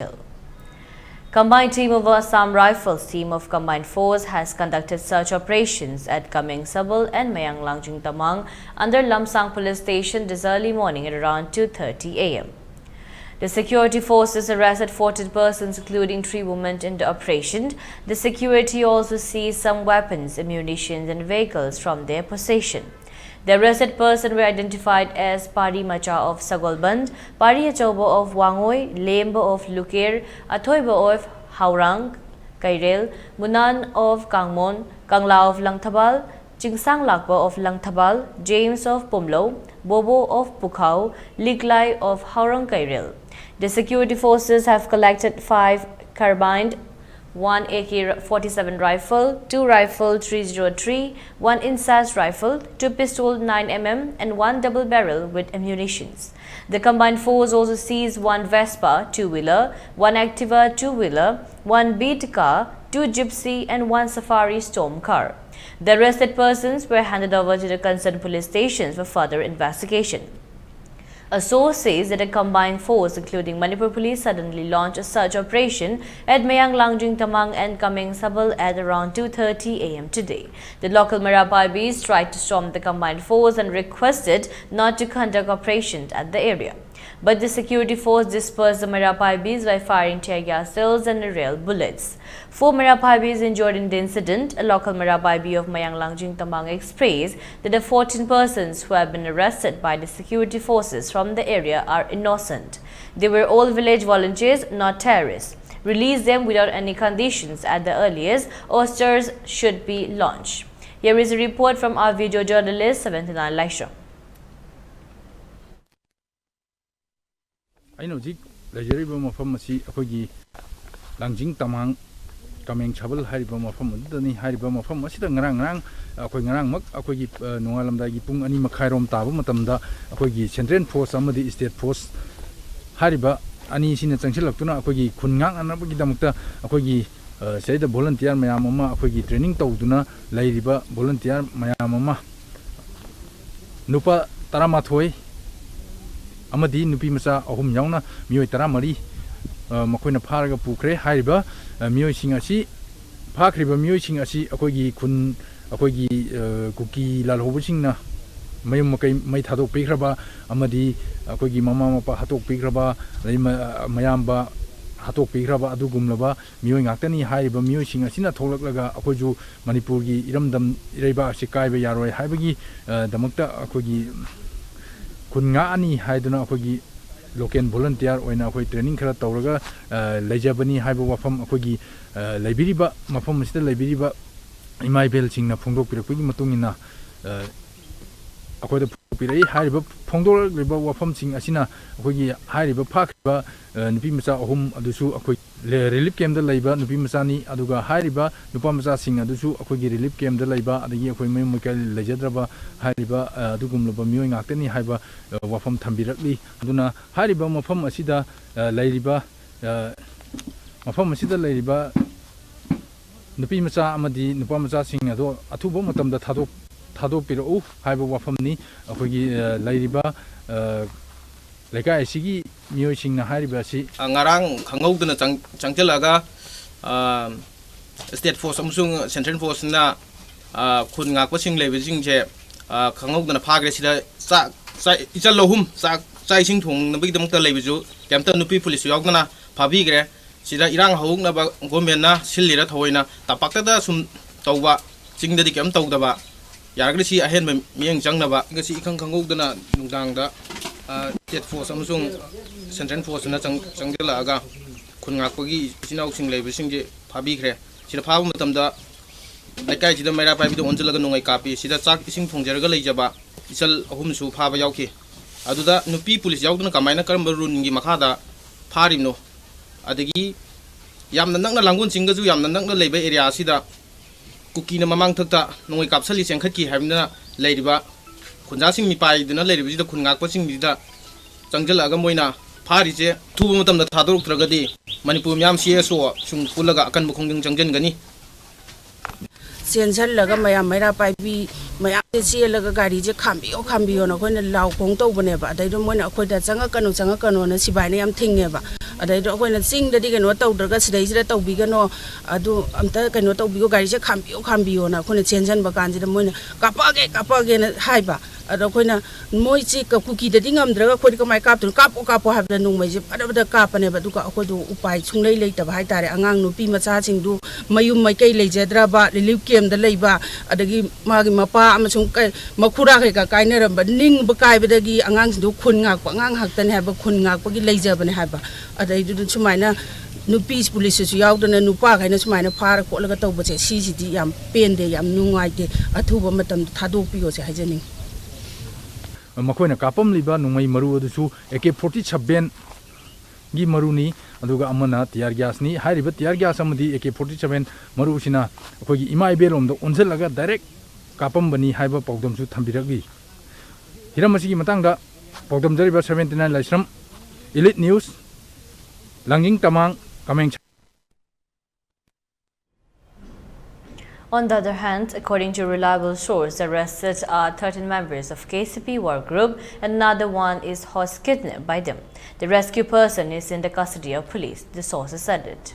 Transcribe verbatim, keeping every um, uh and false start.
Hill. Combined team of Assam Rifles team of Combined Force has conducted search operations at Kameng Sabal and Mayang Langjing Tamang under Lamsang Police Station this early morning at around two thirty a m. The security forces arrested fourteen persons, including three women, in the operation. The security also seized some weapons, ammunitions, and vehicles from their possession. The arrested persons were identified as Pari Macha of Sagolband, Pari Achauba of Wangoi, Lemba of Luker, Athoiba of Haurang Kairel, Munan of Kangmon, Kangla of Langthabal, Chingsang Lakba of Langthabal, James of Pumlo, Bobo of Pukhau, Liklai of Haurang Kairel. The security forces have collected five carbine, one A K forty-seven rifle, two rifle three zero three, one INSAS rifle, two pistol nine M M, and one double barrel with ammunitions. The combined force also seized one Vespa two-wheeler, one Activa two-wheeler, one Beat car, two Gypsy, and one Safari Storm car. The arrested persons were handed over to the concerned police stations for further investigation. A source says that a combined force, including Manipur Police, suddenly launched a search operation at Mayang Langjing Tamang and Kameng Sabal at around two thirty a m today. The local Mera Paibis tried to storm the combined force and requested not to conduct operations at the area. But the security force dispersed the Mera Paibis by firing tear gas shells and real bullets. Four Mera Paibis injured in the incident. A local Mera Paibi of Mayang Langjing Tamang expressed that the fourteen persons who have been arrested by the security forces from the area are innocent. They were all village volunteers, not terrorists. Release them without any conditions at the earliest, or search should be launched. Here is a report from our video journalist, Seventy-nine Laishram. ꯑꯩꯅ ꯍꯧꯖꯤꯛ ꯂꯩꯖꯔꯤꯕ ꯃꯐꯝ ꯑꯁꯤ ꯑꯩꯈꯣꯏꯒꯤ ꯂꯥꯡꯖꯤꯡ ꯇꯝꯍꯥꯡ ꯀꯃꯦꯡ ꯁꯥꯕꯜ ꯍꯥꯏꯔꯤꯕ ꯃꯐꯝ ꯑꯗꯨꯗꯅꯤ꯫ ꯍꯥꯏꯔꯤꯕ ꯃꯐꯝ ꯑꯁꯤꯗ ꯉꯔꯥꯡ ꯉꯔꯥꯡ ꯑꯩꯈꯣꯏ ꯉꯔꯥꯡꯃꯛ ꯑꯩꯈꯣꯏꯒꯤ, ꯑ, ꯅꯣꯡꯉꯥꯜꯂꯝꯗꯥꯏꯒꯤ ꯄꯨꯡ ꯑꯅꯤ ꯃꯈꯥꯏꯔꯣꯝ ꯇꯥꯕ ꯃꯇꯝꯗ ꯑꯩꯈꯣꯏꯒꯤ central force ꯑꯃꯗꯤ state force ꯍꯥꯏꯔꯤꯕ ꯑꯅꯤꯁꯤꯅ ꯆꯪꯁꯤꯜꯂꯛꯇꯨꯅ ꯑꯩꯈꯣꯏꯒꯤ ꯈꯨꯟ ꯉꯥꯛꯅꯅꯕꯒꯤꯗꯃꯛꯇ ꯑꯩꯈꯣꯏꯒꯤ, ꯑ, ꯁꯤꯗꯩꯗ volunteer ꯃꯌꯥꯝ ꯑꯃ ꯑꯩꯈꯣꯏꯒꯤ training ꯇꯧꯗꯨꯅ ꯂꯩꯔꯤꯕ volunteer ꯃꯌꯥꯝ ꯑꯃ ꯅꯨꯄꯥ ꯇꯔꯥꯃꯥꯊꯣꯏ ꯑꯃꯗꯤ ꯅꯨꯄꯤ ꯃꯆꯥ ꯑꯍꯨꯝ ꯌꯥꯎꯅ ꯃꯤꯑꯣꯏ ꯇꯔꯥꯃꯔꯤ ꯑ, ꯃꯈꯣꯏꯅ ꯐꯥꯔꯒ ꯄꯨꯈ꯭ꯔꯦ꯫ ꯍꯥꯏꯔꯤꯕ, ꯑ, ꯃꯤꯑꯣꯏꯁꯤꯡ ꯑꯁꯤ, ꯐꯥꯈ꯭ꯔꯤꯕ ꯃꯤꯑꯣꯏꯁꯤꯡ ꯑꯁꯤ ꯑꯩꯈꯣꯏꯒꯤ ꯈꯨꯟ, ꯑꯩꯈꯣꯏꯒꯤ, ꯑ, ꯀꯨꯀꯤ ꯂꯥꯜꯍꯧꯕꯁꯤꯡꯅ ꯃꯌꯨꯝ ꯃꯀꯩ ꯃꯩ ꯊꯥꯗꯣꯛꯄꯤꯈ꯭ꯔꯕ ꯑꯃꯗꯤ ꯑꯩꯈꯣꯏꯒꯤ ꯃꯃꯥ ꯃꯄꯥ ꯍꯥꯠꯇꯣꯛꯄꯤꯈ꯭ꯔꯕ, ꯑꯗꯩ ꯃ-, ꯃꯌꯥꯝꯕ ꯍꯥꯠꯇꯣꯛꯄꯤꯈ꯭ꯔꯕ ꯑꯗꯨꯒꯨꯝꯂꯕ ꯃꯤꯑꯣꯏ ꯉꯥꯛꯇꯅꯤ꯫ ꯍꯥꯏꯔꯤꯕ ꯃꯤꯑꯣꯏꯁꯤꯡ ꯑꯁꯤꯅ ꯊꯣꯛꯂꯛꯂꯒ ꯑꯩꯈꯣꯏꯁꯨ ꯃꯅꯤꯄꯨꯔꯒꯤ ꯏꯔꯝꯗꯝ ꯏꯔꯩꯕꯥꯛ ꯑꯁꯤ ꯀꯥꯏꯕ ꯌꯥꯔꯣꯏ ꯍꯥꯏꯕꯒꯤ, ꯑ, ꯗꯃꯛꯇ ꯑꯩꯈꯣꯏꯒꯤ ꯈꯨꯟ ꯉꯥꯛꯑꯅꯤ ꯍꯥꯏꯗꯨꯅ ꯑꯩꯈꯣꯏꯒꯤ local volunteer ꯑꯣꯏꯅ ꯑꯩꯈꯣꯏ training ꯈꯔ ꯇꯧꯔꯒ, ꯑ, ꯂꯩꯖꯕꯅꯤ ꯍꯥꯏꯕ ꯋꯥꯐꯝ ꯑꯩꯈꯣꯏꯒꯤ, ꯑ, ꯂꯩꯕꯤꯔꯤꯕ, ꯃꯐꯝ ꯑꯁꯤꯗ ꯂꯩꯕꯤꯔꯤꯕ ꯏꯃꯥ ꯏꯕꯦꯜꯁꯤꯡꯅ ꯐꯣꯡꯗꯣꯛꯄꯤꯔꯛꯄꯒꯤ ꯃꯇꯨꯡ ꯏꯟꯅ, ꯑ, ꯑꯩꯈꯣꯏꯗ ꯐꯣꯡꯗꯣꯛꯄꯤꯔꯛꯏ꯫ ꯍꯥꯏꯔꯤꯕ ꯐꯣꯡꯗꯣꯔꯛꯂꯤꯕ ꯋꯥꯐꯝꯁꯤꯡ ꯑꯁꯤꯅ ꯑꯩꯈꯣꯏꯒꯤ ꯍꯥꯏꯔꯤꯕ ꯐꯥꯈ꯭ꯔꯤꯕ, ꯑ, ꯅꯨꯄꯤ ꯃꯆꯥ ꯑꯍꯨꯝ ꯑꯗꯨꯁꯨ ꯑꯩꯈꯣꯏ ꯔꯤꯂꯤꯐ ꯀꯦꯝꯗ ꯂꯩꯕ ꯅꯨꯄꯤ ꯃꯆꯥꯅꯤ, ꯑꯗꯨꯒ ꯍꯥꯏꯔꯤꯕ ꯅꯨꯄꯥ ꯃꯆꯥꯁꯤꯡ ꯑꯗꯨꯁꯨ ꯑꯩꯈꯣꯏꯒꯤ ꯔꯤꯂꯤꯐ ꯀꯦꯝꯗ ꯂꯩꯕ, ꯑꯗꯒꯤ ꯑꯩꯈꯣꯏ ꯃꯌꯨꯝ ꯃꯀꯩ ꯂꯩꯖꯗ꯭ꯔꯕ ꯍꯥꯏꯔꯤꯕ, ꯑ, ꯑꯗꯨꯒꯨꯝꯂꯕ ꯃꯤꯑꯣꯏ ꯉꯥꯛꯇꯅꯤ ꯍꯥꯏꯕ, ꯑ, ꯋꯥꯐꯝ ꯊꯝꯕꯤꯔꯛꯂꯤ꯫ ꯑꯗꯨꯅ ꯍꯥꯏꯔꯤꯕ ꯃꯐꯝ ꯑꯁꯤꯗ, ꯑ, ꯂꯩꯔꯤꯕ, ꯑ, ꯃꯐꯝ ꯑꯁꯤꯗ ꯂꯩꯔꯤꯕ ꯅꯨꯄꯤ ꯃꯆꯥ ꯑꯃꯗꯤ ꯅꯨꯄꯥ ꯃꯆꯥꯁꯤꯡ ꯑꯗꯣ ꯑꯊꯨꯕ ꯃꯇꯝꯗ ꯊꯥꯗꯣꯛ-, ꯊꯥꯗꯣꯛꯄꯤꯔꯛꯎ ꯍꯥꯏꯕ ꯋꯥꯐꯝꯅꯤ꯫ ꯑꯩꯈꯣꯏꯒꯤ, ꯑ, ꯂꯩꯔꯤꯕ, ꯑ, ꯂꯩꯀꯥꯏ ꯑꯁꯤꯒꯤ ꯃꯤꯑꯣꯏꯁꯤꯡꯅ ꯍꯥꯏꯔꯤꯕ ꯑꯁꯤ꯫ ꯑ, ꯉꯔꯥꯡ ꯈꯪꯍꯧꯗꯅ ꯆꯪ-, ꯆꯪꯁꯤꯜꯂꯛꯑꯒ, ꯑ, state force ꯑꯃꯁꯨꯡ central forceꯅ, ꯑ, ꯈꯨꯟ ꯉꯥꯛꯄꯁꯤꯡ ꯂꯩꯕꯁꯤꯡꯁꯦ, ꯑ, ꯈꯪꯍꯧꯗꯅ ꯐꯥꯈ꯭ꯔꯦ꯫ ꯁꯤꯗ ꯆꯥꯛ, ꯆꯥꯛ, ꯏꯆꯜ ꯑꯍꯨꯝ ꯆꯥꯛ, ꯆꯥꯛ ꯏꯁꯤꯡ ꯊꯣꯡꯅꯕꯒꯤꯗꯃꯛꯇ ꯂꯩꯕꯁꯨ ꯀꯩꯝꯇ ꯅꯨꯄꯤ ꯄꯨꯂꯤꯁꯁꯨ ꯌꯥꯎꯗꯅ ꯐꯥꯕꯤꯈ꯭ꯔꯦ꯫ ꯁꯤꯗ ꯏꯔꯥꯡ ꯍꯧꯔꯛꯅꯕ governmentꯅ ꯁꯤꯜꯂꯤꯔ ꯊꯑꯣꯏꯅ ꯇꯝꯄꯥꯛꯇꯗ ꯁꯨꯝ ꯇꯧꯕ, ꯆꯤꯡꯗꯗꯤ ꯀꯩꯝ ꯇꯧꯗꯕ, ꯌꯥꯔꯒꯗꯤ ꯁꯤ ꯑꯍꯦꯟꯕ ꯃꯤꯠꯌꯦꯡ ꯆꯪꯅꯕ꯫ ꯉꯁꯤ ꯏꯈꯪ ꯈꯪꯍꯧꯗꯅ ꯅꯨꯡꯗꯥꯡꯗ, ꯑ, state force ꯑꯃꯁꯨꯡ central forceꯅ ꯆꯪ-, ꯆꯪꯁꯤꯜꯂꯛꯑꯒ ꯈꯨꯟ ꯉꯥꯛꯄꯒꯤ ꯏꯆꯤꯟ ꯏꯅꯥꯎꯁꯤꯡ ꯂꯩꯕꯁꯤꯡꯁꯦ ꯐꯥꯕꯤꯈ꯭ꯔꯦ꯫ ꯁꯤꯗ ꯐꯥꯕ ꯃꯇꯝꯗ ꯂꯩꯀꯥꯏꯁꯤꯗ ꯃꯩꯔꯥ ꯄꯥꯏꯕꯤꯗ ꯑꯣꯟꯁꯤꯜꯂꯒ ꯅꯣꯡꯃꯩ ꯀꯥꯞꯄꯤ꯫ ꯁꯤꯗ ꯆꯥꯛ ꯏꯁꯤꯡ ꯊꯣꯡꯖꯔꯒ ꯂꯩꯖꯕ ꯏꯆꯜ ꯑꯍꯨꯝꯁꯨ ꯐꯥꯕ ꯌꯥꯎꯈꯤ꯫ ꯑꯗꯨꯗ ꯅꯨꯄꯤ ꯄꯨꯂꯤꯁ ꯌꯥꯎꯗꯅ ꯀꯃꯥꯏꯅ, ꯀꯔꯝꯕ ruleꯒꯤ ꯃꯈꯥꯗ ꯐꯥꯔꯤꯕꯅꯣ? ꯑꯗꯒꯤ ꯌꯥꯝꯅ ꯅꯛꯅ, ꯂꯥꯡꯒꯣꯜ ꯆꯤꯡꯒꯁꯨ ꯌꯥꯝꯅ ꯅꯛꯅ ꯂꯩꯕ area ꯑꯁꯤꯗ ꯀꯨꯀꯤꯅ ꯃꯃꯥꯡꯊꯛꯇ ꯅꯣꯡꯃꯩ ꯀꯥꯞꯁꯜꯂꯤ, ꯆꯦꯟꯈꯠꯈꯤ ꯍꯥꯏꯕꯅ ꯂꯩꯔꯤꯕ ꯈꯨꯟꯖꯥꯁꯤꯡ ꯃꯤꯄꯥꯏꯗꯨꯅ ꯂꯩꯔꯤꯕꯁꯤꯗ ꯈꯨꯟ ꯉꯥꯛꯄꯁꯤꯡꯁꯤꯗ ꯆꯪꯁꯤꯜꯂꯛꯑꯒ ꯃꯣꯏꯅ ꯐꯥꯔꯤꯁꯦ ꯑꯊꯨꯕ ꯃꯇꯝꯗ ꯊꯥꯗꯣꯔꯛꯇ꯭ꯔꯒꯗꯤ ꯃꯅꯤꯄꯨꯔ ꯃꯤꯌꯥꯝ CSO ꯁꯤꯡ ꯄꯨꯜꯂꯒ ꯑꯀꯟꯕ ꯈꯣꯡꯖꯪ ꯆꯪꯁꯤꯟꯒꯅꯤ꯫ ꯆꯦꯟꯁꯤꯜꯂꯒ ꯃꯌꯥꯝ ꯃꯩꯔꯥ ꯄꯥꯏꯕꯤ ꯃꯌꯥꯝꯁꯦ ꯆꯦꯜꯂꯒ ꯒꯥꯔꯤꯁꯦ ꯈꯥꯝꯕꯤꯌꯣ, ꯈꯥꯝꯕꯤꯌꯣꯅ ꯑꯩꯈꯣꯏꯅ ꯂꯥꯎ ꯈꯣꯡ ꯇꯧꯕꯅꯦꯕ꯫ ꯑꯗꯩꯗ ꯃꯣꯏꯅ ꯑꯩꯈꯣꯏꯗ "ꯆꯪꯉꯛꯀꯅꯨ, ꯆꯪꯉꯛꯀꯅꯣꯅ" ꯁꯤꯕꯥꯏꯅ ꯌꯥꯝ ꯊꯤꯡꯉꯦꯕ꯫ ꯑꯗꯩꯗ ꯑꯩꯈꯣꯏꯅ "ꯆꯤꯡꯗꯗꯤ ꯀꯩꯅꯣ ꯇꯧꯗ꯭ꯔꯒ ꯁꯤꯗꯩꯁꯤꯗ ꯇꯧꯕꯤꯒꯅꯣ, ꯑꯗꯨ ꯑꯝꯇ ꯀꯩꯅꯣ ꯇꯧꯕꯤꯌꯣ, ꯒꯥꯔꯤꯁꯦ ꯈꯥꯝꯕꯤꯌꯣ, ꯈꯥꯝꯕꯤꯌꯣꯅ" ꯑꯩꯈꯣꯏꯅ ꯆꯦꯟꯁꯤꯟꯕ ꯀꯥꯟꯁꯤꯗ ꯃꯣꯏꯅ "ꯀꯥꯞꯄꯛꯑꯒꯦ, ꯀꯥꯞꯄꯛꯑꯒꯦꯅ" ꯍꯥꯏꯕ꯫ ꯑꯗꯣ ꯑꯩꯈꯣꯏꯅ ꯃꯣꯏꯁꯤ ꯀ-, ꯀꯨꯀꯤꯗꯗꯤ ꯉꯝꯗ꯭ꯔꯒ ꯑꯩꯈꯣꯏꯗꯤ ꯀꯃꯥꯏꯅ ꯀꯥꯞꯇꯣꯏꯅꯣ? "ꯀꯥꯞꯄꯣ, ꯀꯥꯞꯄꯣ" ꯍꯥꯏꯕꯗ ꯅꯣꯡꯃꯩꯁꯦ ꯐꯠ ꯐꯠ ꯀꯥꯞꯄꯅꯦꯕ꯫ ꯑꯗꯨꯒ ꯑꯩꯈꯣꯏꯗꯣ ꯎꯄꯥꯏ ꯁꯨꯡꯂꯩ ꯂꯩꯇꯕ ꯍꯥꯏꯇꯥꯔꯦ꯫ ꯑꯉꯥꯡ ꯅꯨꯄꯤ ꯃꯆꯥꯁꯤꯡꯗꯨ ꯃꯌꯨꯝ ꯃꯀꯩ ꯂꯩꯖꯗ꯭ꯔꯕ, ꯔꯤꯂꯤꯐ ꯀꯦꯝꯗ ꯂꯩꯕ, ꯑꯗꯒꯤ ꯃꯥꯒꯤ ꯃꯄꯥ ꯑꯃꯁꯨꯡ ꯀꯩ-, ꯃꯈꯨꯔꯥ ꯀꯩꯀꯥ ꯀꯥꯏꯅꯔꯝꯕ, ꯅꯤꯡꯕ ꯀꯥꯏꯕꯗꯒꯤ ꯑꯉꯥꯡꯁꯤꯡꯗꯨ ꯈꯨꯟ ꯉꯥꯛꯄ ꯑꯉꯥꯡ ꯉꯥꯛꯇꯅꯦ ꯍꯥꯏꯕ, ꯈꯨꯟ ꯉꯥꯛꯄꯒꯤ ꯂꯩꯖꯕꯅꯦ ꯍꯥꯏꯕ꯫ ꯑꯗꯩꯗꯨꯗ ꯁꯨꯃꯥꯏꯅ ꯅꯨꯄꯤ ꯄꯨꯂꯤꯁꯇꯁꯨ ꯌꯥꯎꯗꯅ ꯅꯨꯄꯥꯈꯩꯅ ꯁꯨꯃꯥꯏꯅ ꯐꯥꯔ ꯈꯣꯠꯂꯒ ꯇꯧꯕꯁꯦ, ꯁꯤꯁꯤꯗꯤ ꯌꯥꯝ ꯄꯦꯟꯗꯦ, ꯌꯥꯝ ꯅꯨꯡꯉꯥꯏꯇꯦ꯫ ꯑꯊꯨꯕ ꯃꯇꯝꯗ ꯊꯥꯗꯣꯛꯄꯤꯌꯣꯁꯦ ꯍꯥꯏꯖꯅꯤꯡꯉꯤ꯫ ꯃꯈꯣꯏꯅ ꯀꯥꯞꯄꯝꯂꯤꯕ ꯅꯣꯡꯃꯩ ꯃꯔꯨ ꯑꯗꯨꯁꯨ ꯑꯦ ꯀꯦ ꯐꯣꯔꯇꯤ ꯁꯚꯦꯟꯒꯤ ꯃꯔꯨꯅꯤ, ꯑꯗꯨꯒ ꯑꯃꯅ ꯇꯤꯌꯥꯔ ꯒ꯭ꯌꯥꯁꯅꯤ꯫ ꯍꯥꯏꯔꯤꯕ ꯇꯤꯌꯥꯔ ꯒ꯭ꯌꯥꯁ ꯑꯃꯗꯤ ꯑꯦ ꯀꯦ ꯐꯣꯔꯇꯤ ꯁꯚꯦꯟ ꯃꯔꯨ ꯑꯁꯤꯅ ꯑꯩꯈꯣꯏꯒꯤ ꯏꯃꯥ ꯏꯕꯦꯜꯂꯣꯝꯗ ꯑꯣꯟꯁꯤꯜꯂꯒ ꯗꯥꯏꯔꯦꯛ ꯀꯥꯞꯄꯝꯕꯅꯤ ꯍꯥꯏꯕ ꯄꯥꯎꯗꯝꯁꯨ ꯊꯝꯕꯤꯔꯛꯂꯤ꯫ ꯍꯤꯔꯝ ꯑꯁꯤꯒꯤ ꯃꯇꯥꯡꯗ ꯄꯥꯎꯗꯝꯖꯔꯤꯕ seventy nine Laisram, Elite News, ꯂꯥꯡꯖꯤꯡ ꯇꯃꯥꯡ, ꯀꯃꯦꯡ On the other hand, according to reliable source, the arrested are thirteen members of K C P war group and another one is horse kidnapped by them. The rescue person is in the custody of police, the sources added.